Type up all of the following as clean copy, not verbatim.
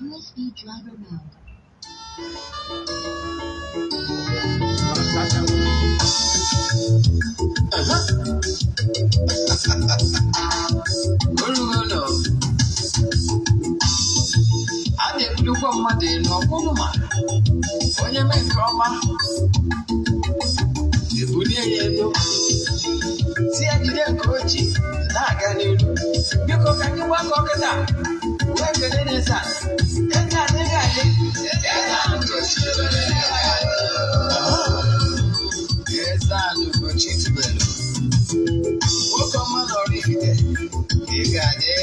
USB driver mode. Olugholo a na-ebulukwa mmadụ elu ọkwụrụ ma onye mee nke ọma ebulie ya elu si ya jide nke o ji na-aga n'iru. Biko ka anyị gbakọ kịta wee kelee n'eze a. Eze adịghị adị. Eze anụ Ugochi tubelu, nwoke ọma na Oraifite, ị ga-adị.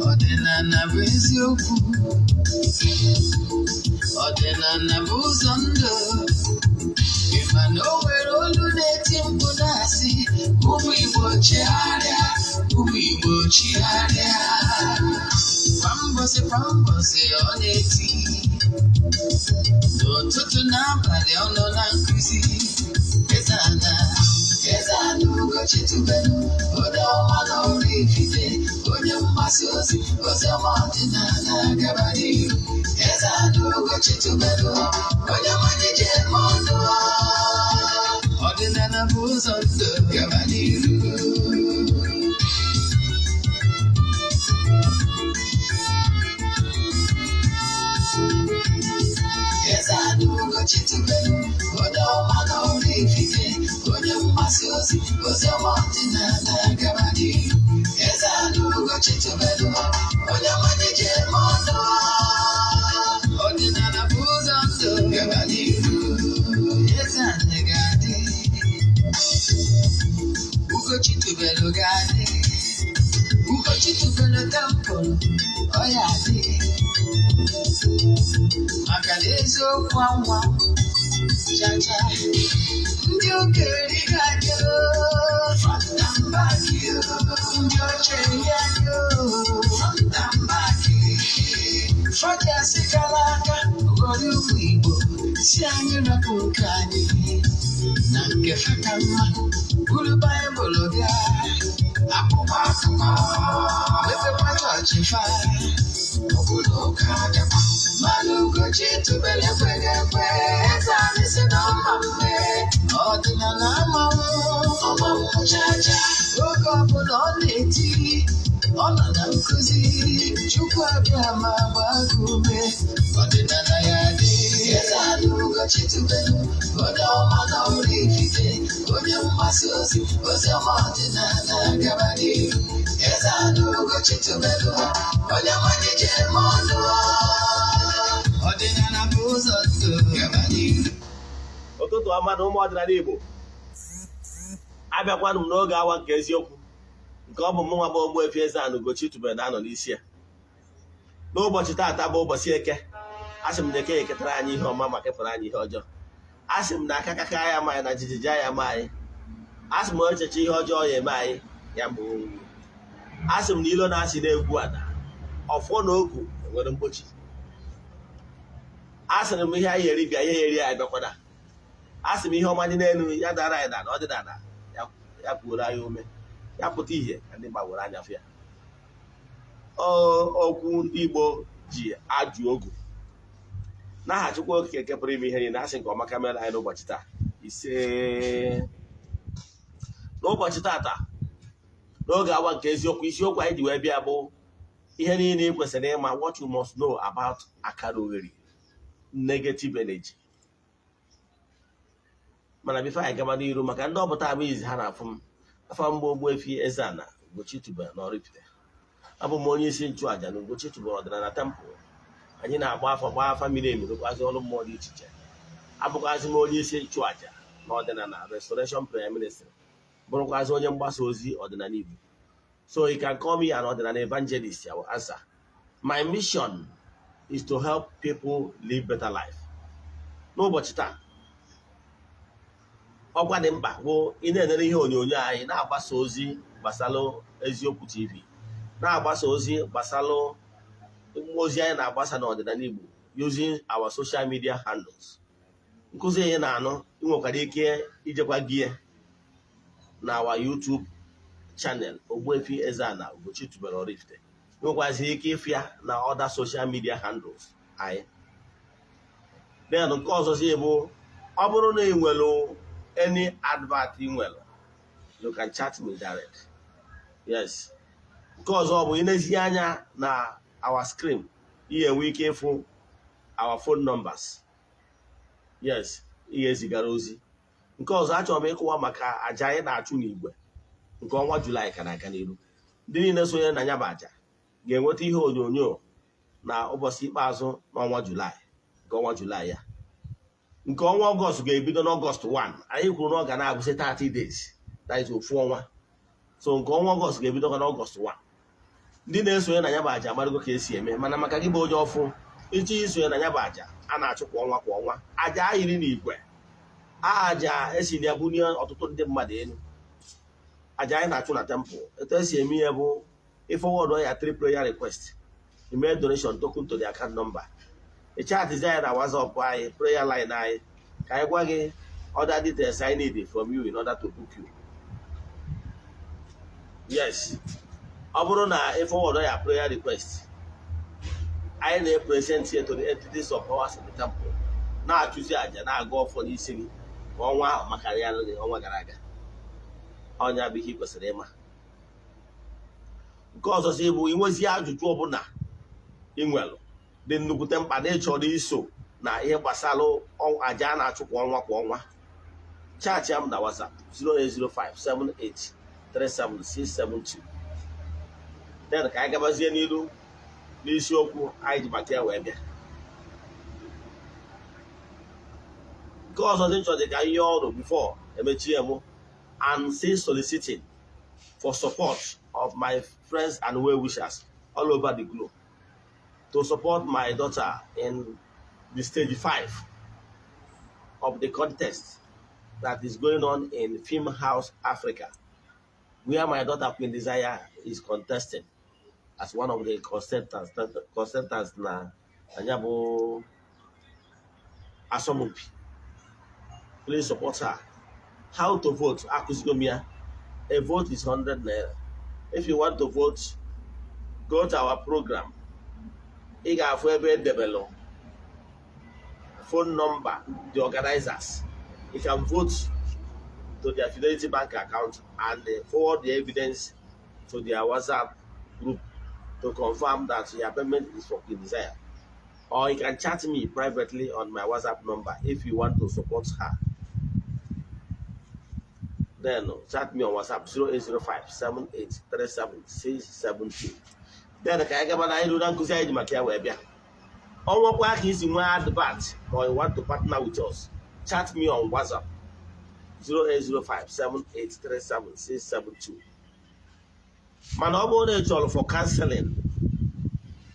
Ọdịnala bụ eziokwu, ọdịnala bụ ụzọ ndụ. Ị ma na o nwere olu na-eti mkpu na-asị, ụmụ Igbo chigharịa, ụmụ Igbo chigharịa. Kwa mbọsị kwa mbọsị ọ na-eti, n'ụtụtụ n'abalị ọ nọ na nkụzi. Eze ana, Eze ana Ugochi tubelu, onye ọma na Oraifite, onye mgbasa ozi, ozi ọma ọdịnala gaba n'ihu. Eze ana Ugochi tubelu, onye mmanya ji eme ọnụ. Ọdịnala bụ ụzọ ndụ gaba n'ihu. Eze ana Ugochi tubelu, onye ọma na Oraifite, onye mgbasa ozi, ozi ọma ọdịnala gaba n'ihu. Eze ana Ugochi tubelu, onye mmanya ji eme ọnụ. Ọdịnala bụ ụzọ ndụ gaba n'ihu. Eze ana ga-adị, Ugochi tubelu ga-adị, Ugochi tubelu temple, ọ ya adị. Maka na eziokwu anwa chacha, ndị okenye ga-adị front and back, ndị ochie ga-adị front and back. Fọdụ kara aka ghọrọ ụmụ Igbo si anyị rapụ nke anyị na nke feka mma, buru Baịbụl bịa, akwụkwọ akụkọ, mepekwa chọọchị fa obodo ụka dịkwa. Mana Ugochi tubelu ekweghị ekwe. Eze anyị si na ọma mme ọdịnala amanwụ ọmanwụ chacha. Oge ọbụla ọ na-eti, ọ nọ na nkụzi. Chukwu abịa ma gbaa gị ume, ọdịnala ya dị. Eze ana Ugochi tubelu, onye ọma na Oraifite, onye mgbasa ozi, ozi ọma ọdịnala gaba n'ihu. Eze ana Ugochi tubelu, onye mmanya ji eme ọnụ. Ọdịnala bụ ụzọ ndụ gaba n'ihu. Ụtụtụ ọma na ụmụ ọdịnala Igbo. Abịakwanụ m n'oge awa nke eziokwu, nke ọ bụ mụnwa bụ Ogbuefi Eze-Ana Ugochi tubelu na-anọ n'isi ya. N'ụbọchị taata bụ ụbọchị Eke. Asị m na Eke eketara anyị ihe ọma ma kefere anyị ihe ọjọọ. Asị m na aka kaka ya ama anyị na jijiji ya ama anyị. Asị m echeche ihe ọjọọ ya eme anyị ya bụ. Asị m na ilo na-asị na-egwu ada ọfọ na ogu enwere mgbochi. Asịrị m ihe anyị eri bịa, ihe eri anyị bịakwana. Asị m ihe ọma dị n'elu ya dara anyị na ọdịnala ya kwuoro anyị ume, ya pụta ihe ka ndị gbaworo anya fịa. Okwu ndị Igbo ji ajụ ogu n'aha Chukwu Okike nke pụrụ ime ihe niile. Asị nke ọma ka mere anyị n'ụbọchị taa. Ise. N'ụbọchị taata, n'oge awa nke eziokwu, isiokwu anyị ji wee bịa bụ ihe niile ị kwesịrị ịma, what you must know about akara oghere, negative energy. Mana before anyị gaba n'iru, maka ndị ọpụta abụ izi ha na-afụ m, afa mgbe Ogbuefi Eze-Ana Ugochi tubelu na Oraifite, abụ m onye isi nchụàjà na Ugochi tubelu ọdịnala temple. Anyị na-agba afa, gbaa afa miri emi, rụkwazị ọrụ mmụọ dị iche iche. Abụkwazị m onye isi nchụàjà na ọdịnala Restoration Prayer Ministry, bụrụkwazị onye mgbasa ozi ọdịnala Igbo. So you can call me an ọdịnala evangelist, I will answer. My mission is to help people live better life. N'ụbọchị taa, ọkwa dị mkpa bụ ị na-enere ihe onyonyo anyị na-agbasa ozi gbasara Eziokwu TV, na-agbasa ozi gbasara ozi anyị na-agbasa n'ọdịnala Igbo. using our social media handles. Nkụzi ị na-anụ, ị nwekwara ike ijekwa gị na our YouTube channel, Ogbuefi Eze-Ana Ugochi tubelu Oraifite. Ị nwekwaziri ike ịfụ ya na other social media handles anyị. Then nke ọzọzi bụ, ọ bụrụ na ị nwere any advert ị nwere, you can chat me direct. Yes, nke ọzọ bụ ịnezi anya na our screen, ị ga-enwe ike ịfụ our phone numbers. Yes, ị ga-ezigara ozi. Nke ọzọ achọrọ m ịkụwa maka aja anyị na-achụ n'igwe nke ọnwa Julaị ka na-aga n'iru. Ndị niile sonye na ya bụ aja ga-enweta ihe onyonyo na ụbọchị ikpeazụ n'ọnwa Julaị, nke ọnwa Julaị ya. Nke ọnwa Ọgọst ga-ebido n'Ọgọst 1. Anyị kwuru na ọ ga na-agwụsị 30 days, that is ofu ọnwa. So nke ọnwa Ọgọst ga-ebidokwa n'Ọgọst 1. Ndị na-esonye na ya bụ aja amarago ka esi eme, mana maka gị bụ onye ọfụ ịchọ isonye na ya bụ aja a na-achụ kwa ọnwa kwa ọnwa, aja ayiri n'igwe, aja esi na ya bunie ọtụtụ ndị mmadụ elu, aja anyị na-achụ na temple, etu esi eme ihe bụ ịforward ya three prayer request, email donation token to the account number, ịchatizi anyị na WhatsApp anyị, prayer line anyị, ka anyị gwa gị other details I need from you in order to book you. Yes, ọ bụrụ na ịforward ya prayer request, anyị na-epresent ya to the entities of powers in the temple, na-achụzi àjà, na-agụ ọfọ n'isi gị ka ọnwa ahụ maka ya gị ọnwa gara aga. Ọnya bụ ihe ị kwesịrị ịma. Nke ọzọ si bụ inwezi ajụjụ ọbụla ị nwere dị nnukwute mkpa na ịchọrọ iso na ihe gbasara àjà a na-achụ kwa ọnwa kwa ọnwa, chat m na WhatsApp 08057837672. Then ka anyị gabazie n'iru n'isiokwu anyị ji maka ya wee bịa. Nke ọzọ dị nchọ dị ka ihe ọrụ before emechie mụ and still soliciting for support of my friends and well-wishers all over the globe to support my daughter in the stage 5 of the contest that is going on in Film House Africa, where my daughter Queen Desire is contesting as one of the contestants na anya bụ asọmpi. Please support her. How to vote, akụzigo m ya. A vote is 100 naira. If you want to vote, go to our program. Ị ga-afụ ebe edebelụ phone number the organizers. You can vote to their Fidelity Bank account and forward the evidence to their WhatsApp group to confirm that your payment is for Queen Desire. Or you can chat me privately on my WhatsApp number if you want to support her. Then chat me on WhatsApp 0805 7837 672. Then ka anyị gaba na anyị na nkụzi anyị ji maka ya wee bịa. Ọnwakwa ka isi nwee advert or you want to partner with us, chat me on WhatsApp 0805 7837 672. Mana ọ bụrụ na ị chọrọ for counseling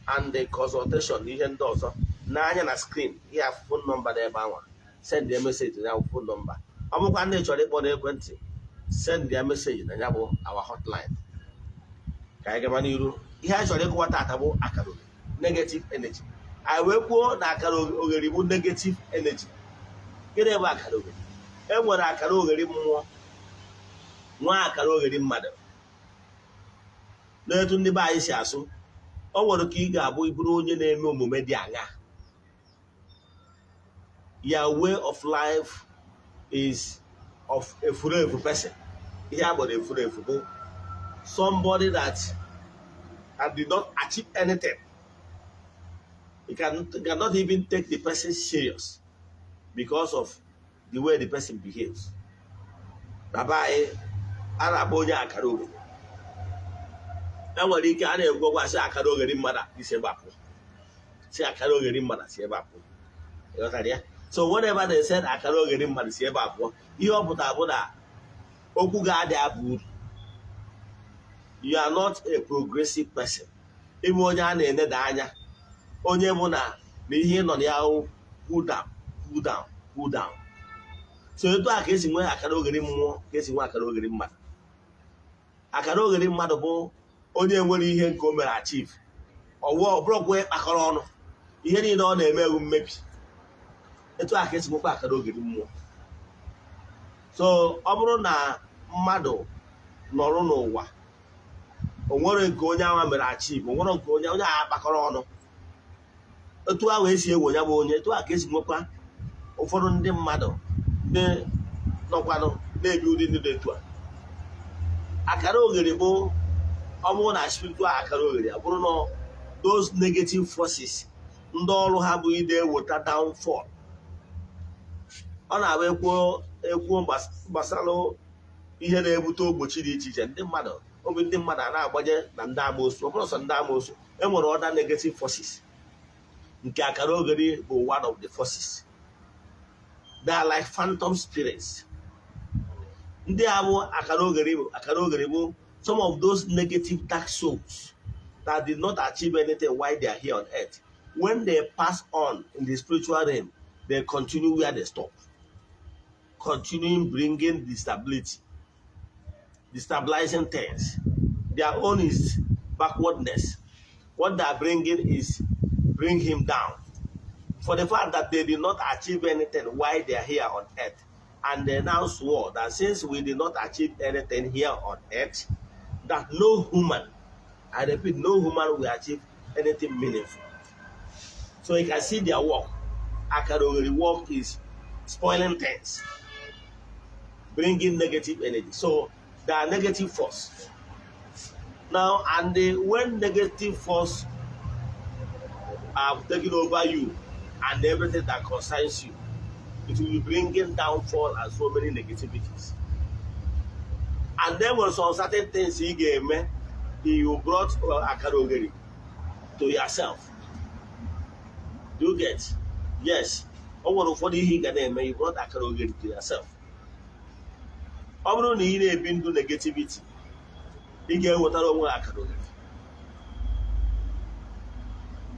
and the consultation na ihe ndị ọzọ, n'anya na screen ihe phone number n'ebe anwa, send ya message na phone number. Ọ bụkwa ndị chọrọ ịkpọ n'ekwentị, send ya message na ya bụ our hotline. Ka anyị gaba n'iru. Ihe anyị chọrọ ịkụwa tata bụ akara oghere, negative energy. Anyị wee kwuo na akara oghere bụ negative energy. Gịnị bụ akara oghere? E nwere akara oghere mmụọ, nwa akara oghere mmadụ. N'etu ndị be anyị si asụ, o nwere ka ị ga-abụ ịbụrụ onye na-eme omume dị aṅa, your way of life is of efurefu person. Ihe a gbọrọ efurefu bụ somebody that did not achieve anything. You cannot even take the person serious because of the way the person behaves. Na be anyị, a na-akpọ onye akara oghere. E nwere ike a na-ekwu okwu, asị akara oghere mmadụ isi ebe a pụọ, si akara oghere mmadụ si ebe a pụọ. Ịghọtara ya? So whenever they said akara oghere mmadụ si ebe a pụọ, ihe ọ pụtara bụ na okwu ga-adị abụ uru. You are not a progressive person. Ịbụ onye a na-eneda anya, onye bụ na ihe nọ na ya hụ, cool down, cool down, cool down. So etu a ka esi nwee akara oghere mmụọ, ka esi nwee akara oghere mmadụ. Akara oghere mmadụ bụ onye nwere ihe nke o mere achieve, ọwụ ọbụrụkwa ịkpakọrọ ọnụ. Ihe niile ọ na-eme ewu mmebi. Etu a ka esi nwekwa akara ogiri mmụọ. So ọ bụrụ na mmadụ nọrọ n'ụwa, o nwere nke onye ahụ mere achieve, o nwere nke onye ahụ akpakọrọ ọnụ, etu ahụ esi ewe ya bụ onye, etu a ka esi nwekwa ụfọdụ ndị mmadụ, ndị nọkwanụ na-ebi ụdị ndụ dị etu a. Akara oghere bụ, ọ bụrụ na spiritual akara oghere, ọ bụrụ na those negative forces, ndị ọrụ ha bụ ide eweta downfall. Ọ na-abụ ekwuo ekwuo gbasara ihe na-ebute ogbochi dị iche iche, ndị mmadụ, obi ndị mmadụ a na-agbaje na ndị amoosu. Ọ bụrụ sọ ndị amoosu, e nwere other negative forces nke akara oghere bụ one of the forces. They are like phantom spirits. Ndị a bụ akara oghere bụ, akara oghere bụ some of those negative dark souls that did not achieve anything while they are here on earth. When they pass on in the spiritual realm, they continue where they stop, continuing bringing instability, destabilizing things. Their own is backwardness. What they are bringing is bring him down. For the fact that they did not achieve anything while they are here on earth. And they now swore that since we did not achieve anything here on earth, that no human, I repeat, no human will achieve anything meaningful. So you can see their work. Akara oghere work is spoiling things, bringing negative energy. So they are negative force. Now, and when negative force have taken over you and everything that concerns you, it will be bringing downfall and so many negativities. And then when some certain things you ga-eme, you brought akara oghere to yourself. Do you get? Yes. O nwere ụfọdụ ihe ị ga na-eme, you brought akara oghere to yourself. Ọ bụrụ na ị na-ebi ndụ negativity, ị ga-ewetara onwe gị akara oghere.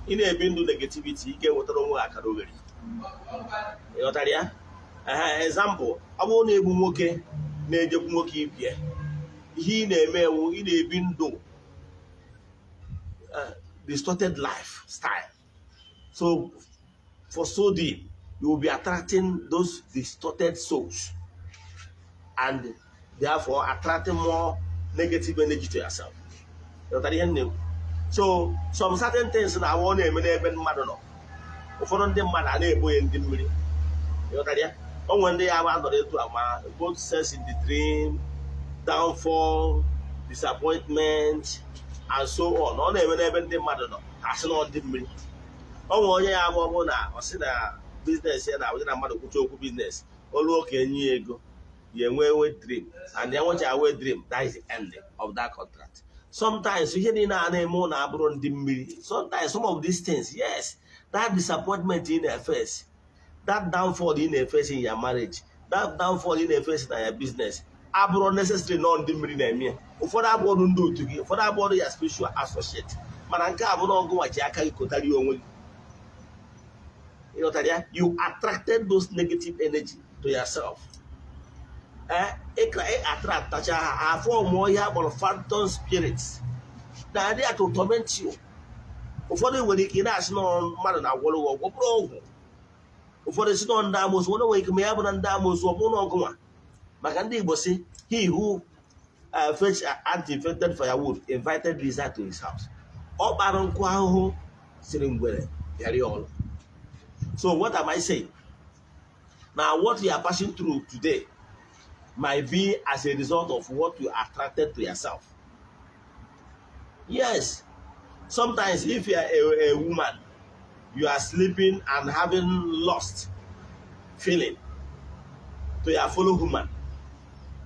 Ị na-ebi ndụ negativity, ị ga-ewetara onwe gị akara oghere. Ị ghọtara ya? Ehe, example, ọ bụrụ na egbu nwoke na-ejekwu nwoke ibie, ihe ị na-eme ewu, ị na-ebi ndụ distorted lifestyle. So for so doing, you will be attracting those distorted souls and therefore attracting more negative energy to yourself. Ị ghọtara ihe m na-ekwu? So some certain things na awụ ọ na-eme n'ebe mmadụ nọ, ụfọdụ ndị mmadụ a na-ebo ya ndị mmiri. Ị ghọtara ya? O nwere ndị ya bụ anọrọ etu a ma both sex in the dream, downfall, disappointment and so on, ọ na-eme n'ebe ndị mmadụ nọ, asị na ọ ndị mmiri. O nwere onye ya bụ, ọ bụrụ na ọ sị na business ya na-abụzi na mmadụ kwucha okwu business, olu oke enye ya ego, ya enwe wet dream, and ya nwecha wet dream, that is the end of that contract. Sometimes ihe niile a na-eme ụlọ abụrụ ndị mmiri. Sometimes some of these things, yes, that disappointment ị na-face, that downfall ị na-face in your marriage, that downfall ị na-face na your business, abụrụ necessary nọ ndị mmiri na-eme ya. Ụfọdụ abụọrụ ndị otu gị, ụfọdụ abụọrụ ya spiritual associate, mana nke a bụ na ọgụ nwachi aka gị kotara ya onwe gị. Ịghọtara ya? You attracted those negative energy to yourself. Ee, ị attract tacha ha, ha form ihe a kpọrọ phantom spirits na adị to torment you. Ụfọdụ nwere ike ị na-asị na mmadụ na-agwọrọ gị ọgwụ, ọ bụrụ ọgwụ. Ụfọdụ si nọ ndị amoosu. Ụfọdụ nwere ike ma ya bụ na ndị amoosu, ọ bụrụ na ọgụ nwa, maka ndị Igbo si, "He who fetch ant-infected firewood invited lizard to his house." Ọ kpara nkụ ahụhụ siri ngwere bịara ya ọrụ. So what am I saying now? What you are passing through today might be as a result of what you attracted to yourself. Yes, sometimes if you are a woman, you are sleeping and having lust feeling to your fellow human,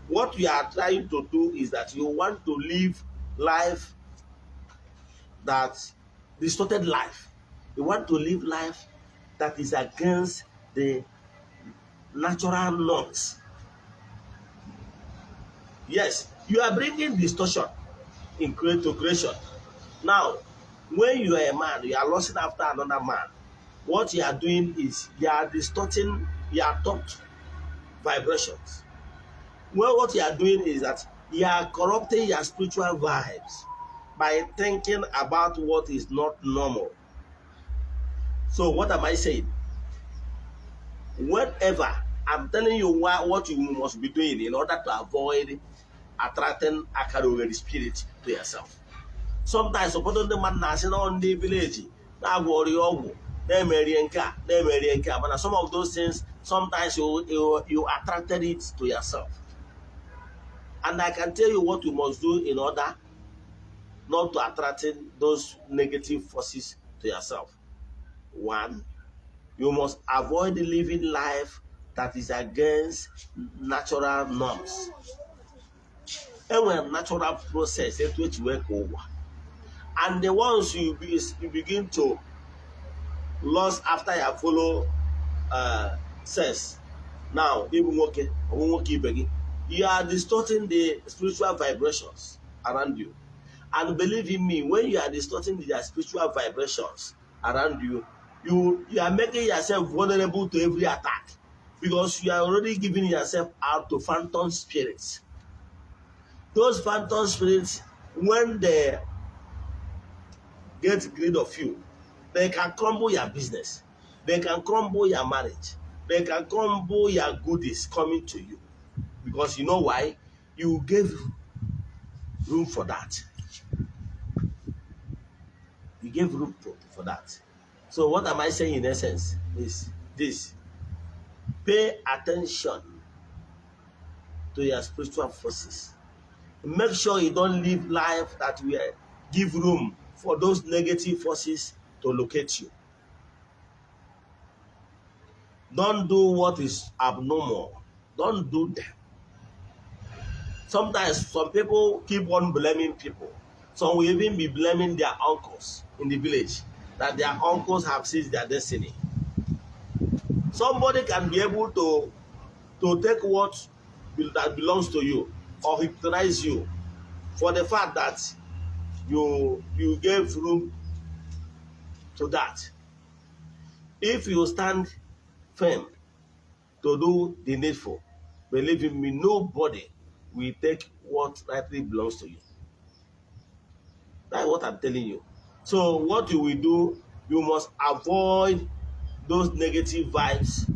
what you are trying to do is that you want to live life that distorted life. You want to live life that is against the natural norms. Yes, you are bringing distortion in create to creation. Now, when you are a man, you are lusting after another man. What you are doing is you are distorting your thought vibrations. Well, what you are doing is that you are corrupting your spiritual vibes by thinking about what is not normal. So what am I saying? Whenever I'm telling you what you must be doing in order to avoid attracting akara ogheri spirit to yourself. Sometimes ụfọdụ ndị mmadụ na-asị na ndị village na-agwọ ọrịa ọgwụ na-emerie nke a, na-emerie nke a, mana some of those things, sometimes you attracted it to yourself. And I can tell you what you must do in order not to attracting those negative forces to yourself. One, you must avoid living life that is against natural norms. Enwere natural process etu echi wee ka ụwa, and the ones you begin to lust after your follow sex now, ịbụ nwoke ọ bụ nwoke ibe gị, you are distorting the spiritual vibrations around you. And believe in me, when you are distorting the spiritual vibrations around you, you are making yourself vulnerable to every attack, because you are already giving yourself out to phantom spirits. Those phantom spirits, when they get rid of you, they can crumble your business, they can crumble your marriage, they can crumble your goodies coming to you. Because you know why? You gave room for that. You gave room for that. So what am I saying in essence is this: pay attention to your spiritual forces. Make sure you don't live life that will give room for those negative forces to locate you. Don't do what is abnormal. Don't do them. Sometimes some people keep on blaming people. Some will even be blaming their uncles in the village, that their uncles have seized their destiny. Somebody can be able to take what that belongs to you or hypnotize you for the fact that you gave room to that. If you stand firm to do the needful, believe in me, nobody will take what rightly belongs to you. That's what I'm telling you. So what you will do, you must avoid those negative vibes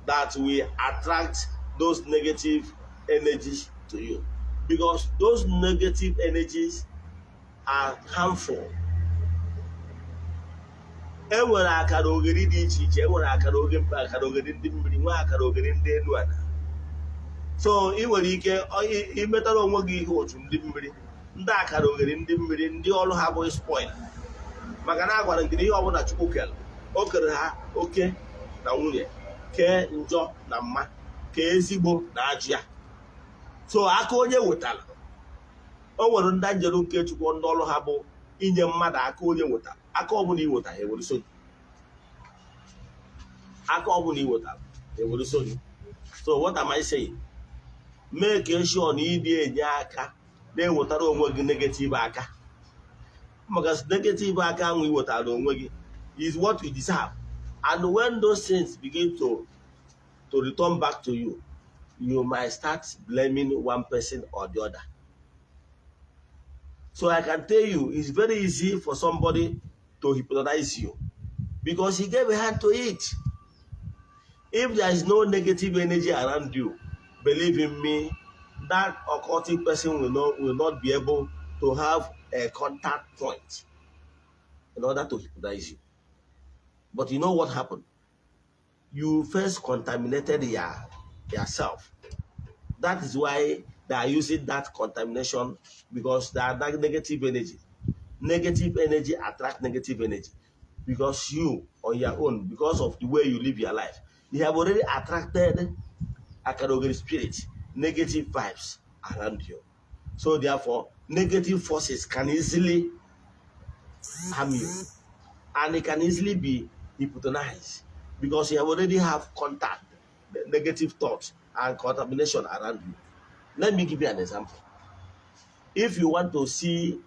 that will attract those negative energies to you. Because those negative energies are harmful. E nwere akara ogeri dị iche iche. E nwere akara oge akara ogeri ndị mmiri, nwee akara ogeri ndị elu ala. So ị nwere ike imetara onwe gị ihe otu ndị mmiri, ndị akara ogeri ndị mmiri, ndị ọrụ ha bụ spoil, maka na a gwara gị na ihe ọbụla Chukwu kere, o kere ha oke na nwunye, kee njọ na mma, kee ezigbo na ajụ ya. So aka onye wetara, o nwere ndị njeru nke Chukwu, ndị ọrụ ha bụ inye mmadụ aka onye wetara. Aka ọbụla ị wetara, ewere so gị. Aka ọbụla ị wetara, ewere so gị. So what am I saying? Make sure na ịdị enye aka na-ewetara onwe gị negative aka, maka negative aka ahụ ị wetara onwe gị is what you deserve. And when those things begin to return back to you, you might start blaming one person or the other. So I can tell you, it's very easy for somebody to hypnotize you because he gave a hand to it. If there is no negative energy around you, believe in me, that occultic person will not be able to have a contact point in order to hypnotize you. But you know what happened? You first contaminated yourself. That is why they are using that contamination, because they are that negative energy. Negative energy attract negative energy, because you on your own, because of the way you live your life, you have already attracted akarogeri spirit, negative vibes around you. So therefore, negative forces can easily harm you, and it can easily be hypnotized because you have already have contact, negative thoughts and contamination around you. Let me give you an example. If you want to see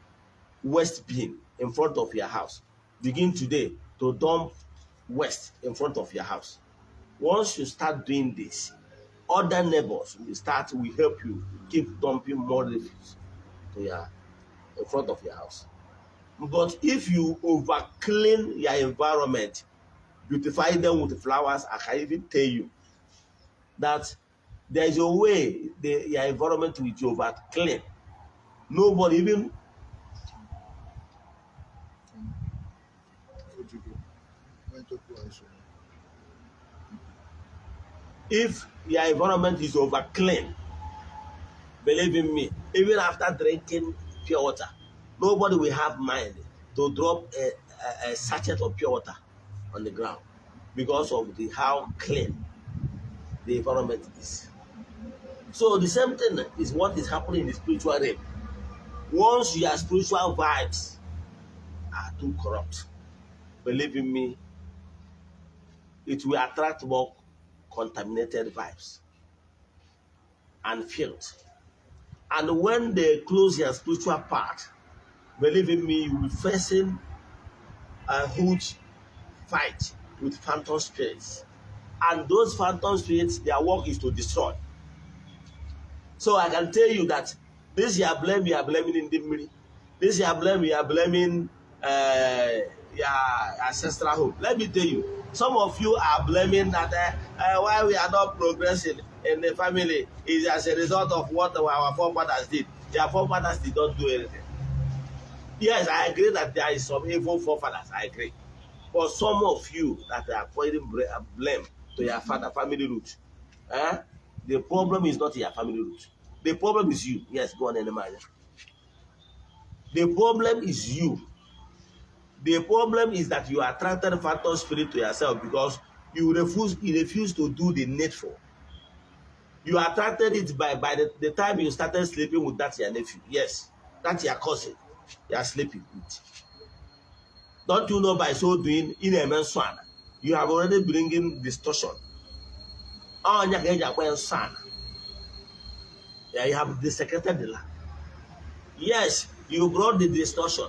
waste bin in front of your house, begin today to dump waste in front of your house. Once you start doing this, other neighbors will help you keep dumping more refuse to your in front of your house. But if you over clean your environment, beautify them with flowers, I can even tell you that there is a way your environment will be over clean. Nobody even if your environment is over clean, believe in me, even after drinking pure water, nobody will have mind to drop a sachet of pure water on the ground because of the how clean the environment is. So the same thing is what is happening in the spiritual realm. Once your spiritual vibes are too corrupt, believe in me, it will attract more contaminated vibes and filth. And when they close your spiritual path, believe in me, you will be facing a huge fight with phantom spirits. And those phantom spirits, their work is to destroy. So I can tell you that this you are blaming, you are blaming ndị mmiri. This you are blaming, you are blaming your ancestral home. Let me tell you, some of you are blaming that why we are not progressing in the family is as a result of what our forefathers did. Their forefathers did not do anything. Yes, I agree that there is some evil forefathers. I agree. But some of you that are pointing blame to your father family root, eh? The problem is not your family root. The problem is you. Yes, go on, Enemaya. The problem is you. The problem is that you attracted phantom spirit to yourself because you refuse to do the needful. You attracted it by the time you started sleeping with that your nephew. Yes, that's your cousin. You are sleeping with. Don't you know by so doing in a man's you have already bringing distortion. Ọnya ka eji akpọ ya nsọ ana. Yeah, you have desecrated the land. Yes, you brought the distortion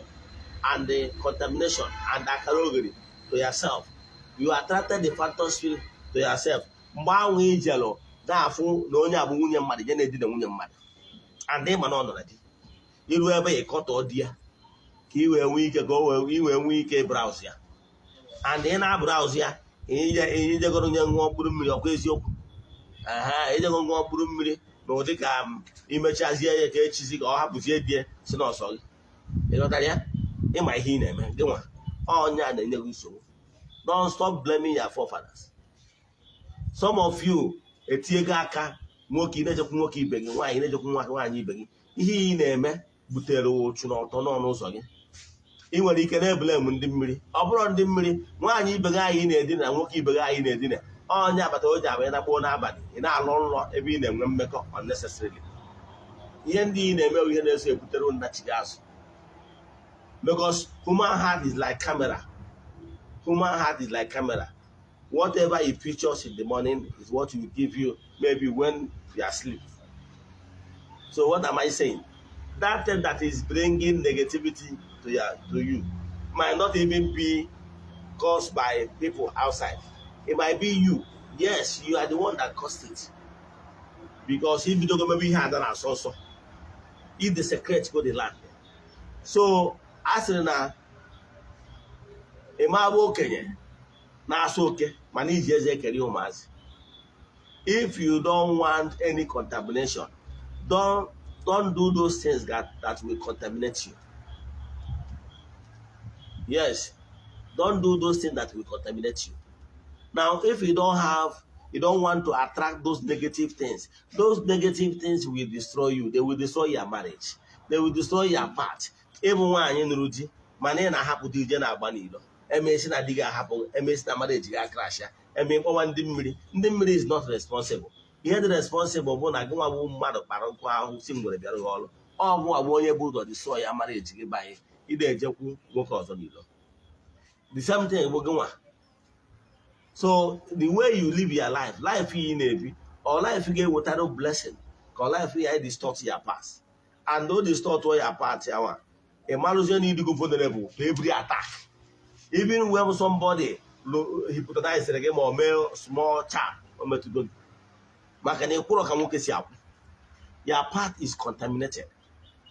and the contamination and the akarogori to yourself. You attracted the phantom spirit to yourself. Mgbe ahụ ijelụ na-afụ na onye a bụ nwunye mmadụ je na-edina nwunye mmadụ, and ịma na ọ nọ na di, iru ebe ịkọtọ di ya ka ị wee nwee ike ka o wee ị wee nwee ike browse ya, and ị na-abrowse ya, ijegoro nye ṅụọ mkpụrụ mmiri. Ọkwa eziokwu? Aha, ijego ṅụọ mkpụrụ mmiri na ụdị ka m imechazie ya ka echizi ka ọ hapụzie di ya si n'ọsọ gị. Ịghọtara ya? Ịma ihe ị na-eme gị nwa, ọnya na-enye gị nsogbu. Don't stop blaming your forefathers. Some of you etinyego aka, nwoke ị na-ejekwu nwoke ibe gị, nwaanyị na-ejekwu nwaanyị ibe gị. Ihe ị na-eme butere ụchụ na ọtọ n'ọnụ ụzọ gị. Ị nwere ike na-eblame ndị mmiri. Ọ bụrụ ndị mmiri, nwaanyị ibe gị anyị na-edina, nwoke ibe gị anyị na-edina, onye agbata o ji abụ ịnakpuo n'abalị, ị na-alọ nlọ ebe ị na-enwe mmekọ unnecessarily. Ihe ndị ị na-eme bụ ihe na-eso ebutere nnachighị azụ, because human heart is like camera. Human heart is like camera. Whatever it pictures in the morning is what will give you maybe when you are asleep. So what am I saying? That thing that is bringing negativity to you might not even be caused by people outside. It might be you. Yes, you are the one that caused it, because if you don't maybe ihe ada na-asọ nsọ, if desecrate go the land. So a sịrị na ịma bụ okenye na-asụ oke mana iji eze ekere ụmụazị. If you don't want any contamination, don't do those things that will contaminate you. Yes, don't do those things that will contaminate you. Now, if you don't want to attract those negative things, those negative things will destroy you. They will destroy your marriage, they will destroy your path. Ịbụ nwaanyị nụrụ di mana ị na-ahapụ di ije na-agba n'ilo, emesi na di gị ahapụ, emesi na marriage gị acrash ya, eme ịkpọwa ndị mmiri. Ndị mmiri is not responsible. Ihe dị responsible bụ na gị nwa bụ mmadụ kpara nkụ ahụ si ngwere bịara gị ọrụ. Ọ bụ bụ onye bụ ụzọ destroy ya marriage gị banye ị na-ejekwu nwoke ọzọ n'ilo. The same thing bụ gị nwa. So the way you live your life, life ị na-ebi or life ga-ewetara blessing ka life ya distort your past, and o distort your path ya nwa, ị marụzie na ịdịgo vulnerable to every attack. Even when somebody hypnotize gị ma o mee small charm, o metụgo gị maka na ịkwụrọ ka nwoke si akwụ. Your path is contaminated.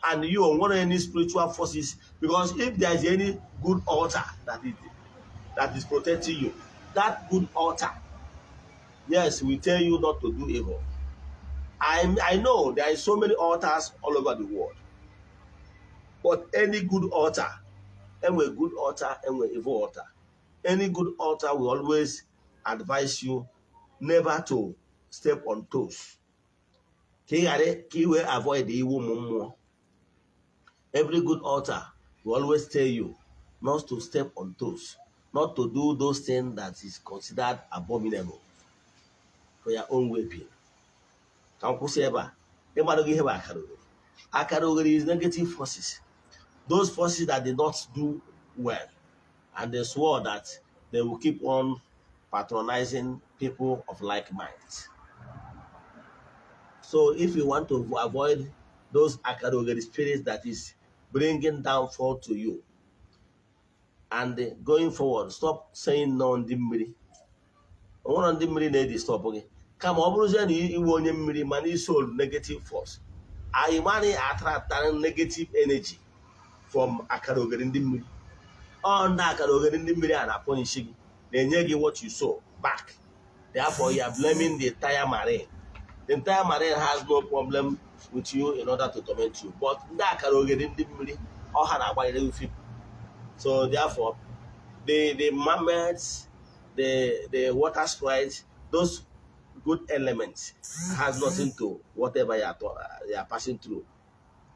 And you nwere any spiritual forces, because if there is any good altar that is protecting you, that good altar, yes, will tell you not to do evil. I know there is so many altars all over the world, but any good altar, enwe good altar, enwe evil altar. Any good altar will always advise you never to step on toes, ka ị ghara ka ị wee avoid iwu ụmụ mmụọ. Every good altar will always tell you not to step on toes, not to do those things that is considered abominable for your own well-being. Ka m kwụsị ebe a. Ịgbado gị ihe bụ akara oghere. Akara oghere is negative forces, those forces that did not do well and they swore that they will keep on patronizing people of like minds. So if you want to avoid those akara oghere spirits that is bringing downfall to you and going forward, stop saying no. Ndị mmiri, o nwere ndị mmiri na-edisturb gị, kama ọ bụrụzie na iwe onye mmiri mana iso negative force anyị mara attract negative energy from akara oghere ndị mmiri. Ọ ndị akara oghere ndị mmiri a na-apunish gị, na-enye gị what you sow back. Therefore, you are blaming the entire marine. The entire marine has no problem with you in order to torment you, but ndị akara oghere ndị mmiri ọha na-agbanyere gị. So therefore, the mermaids, the water sprites, those good elements has nothing to whatever you are passing through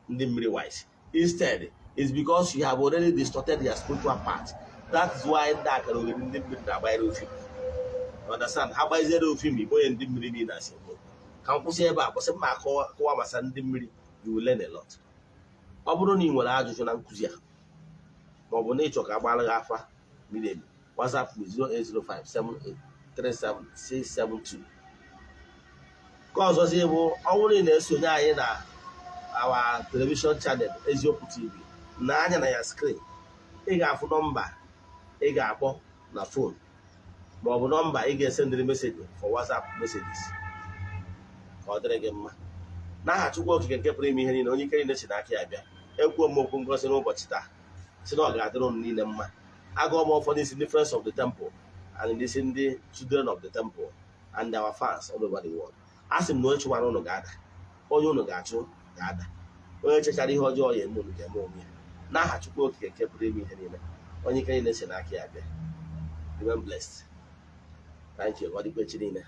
ndị mmiri wise. Instead, it's because you have already distorted your spiritual path. That is why ndị akara oghere ndị mmiri na-agbanyere ofi. You understand? Ha gbaziere ofi ma igbo onye ndị mmiri niile asị. Ka m kwụsị ebe a, kwụsị mma akọwa masa ndị mmiri. You will learn a lot. Ọ bụrụ na ị nwere ajụjụ na nkụzi a, ma ọ bụ na ịchọ ka agbara gị afa miri emi, WhatsApp me 08057837672. Nke ọzọzi bụ, ọ bụrụ na ị na-esonye anyị na our television channel, Eziokwu TV, na anya na ya screen, ị ga-afụ nọmba ị ga-akpọ na phone, ma ọ bụ nọmba ị ga-esendịrị message for WhatsApp messages, ka ọ dịrị gị mma. N'aha Chukwu Okike nke pụrụ ime ihe niile, onye ike niile si n'aka ya bịa, ekwuo m okwu ngozi n'ụbọchị taa, si na ọ ga-adịrị unu niile mma. Agụọ m ụfọdụ isi ndị Friends of the Temple and ndị isi ndị Children of the Temple and our fans all over the world. A sị m na onye chụwara unu ga-ada, onye unu ga-achụ ga-ada, onye chechara ihe ọjọọ ya eme unu ga-eme onwe ya. N'aha Chukwu Okike nke pụrụ ime ihe niile, onye ike niile si n'aka ya bịa. Remain blessed. Thank you. Ọ dịkwa echi niile.